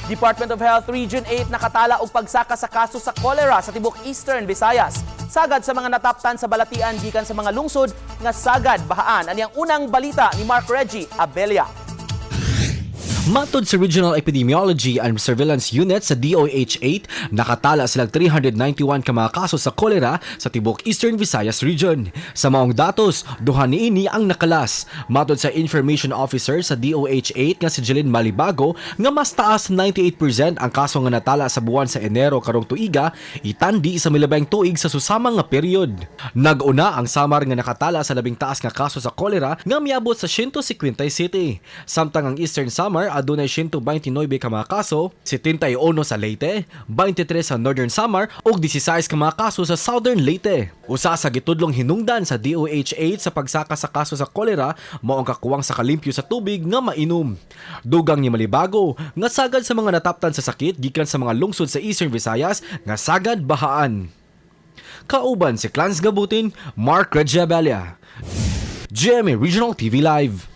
Department of Health Region 8 nakatala og pagsaka sa kaso sa cholera sa tibok Eastern Visayas. Sagad sa mga nataptan sa balatian gikan sa mga lungsod nga sagad bahaan. Ani ang unang balita ni Mark Reggie Abella. Matod sa Regional Epidemiology and Surveillance Unit sa DOH 8, nakatala silang 391 ka mga kaso sa kolera sa tibok Eastern Visayas Region. Sa maong datos, duha niini ang nakalas. Matod sa Information Officer sa DOH 8 nga si Jeline Malibago, nga mas taas 98% ang kaso nga natala sa buwan sa Enero karong tuiga itandi sa milabeng tuig sa susama nga period. Nag-una ang Samar nga nakatala sa labing taas nga kaso sa kolera nga miabot sa 157. Samtang ang Eastern Samar adunay 129 ka mga kaso, 71 sa Leyte, 23 sa Northern Samar ug 16 ka mga kaso sa Southern Leyte. Usa sa gitudlong hinungdan sa DOH 8 sa pagsaka sa kaso sa kolera mao ang kakuwang sa kalimpyo sa tubig nga mainom. Dugang ni Malibago nga sagad sa mga nataptan sa sakit gikan sa mga lungsod sa Eastern Visayas nga sagad bahaan. Kauban si Clans Gabutin, Mark Regiabelia, GMA Regional TV Live.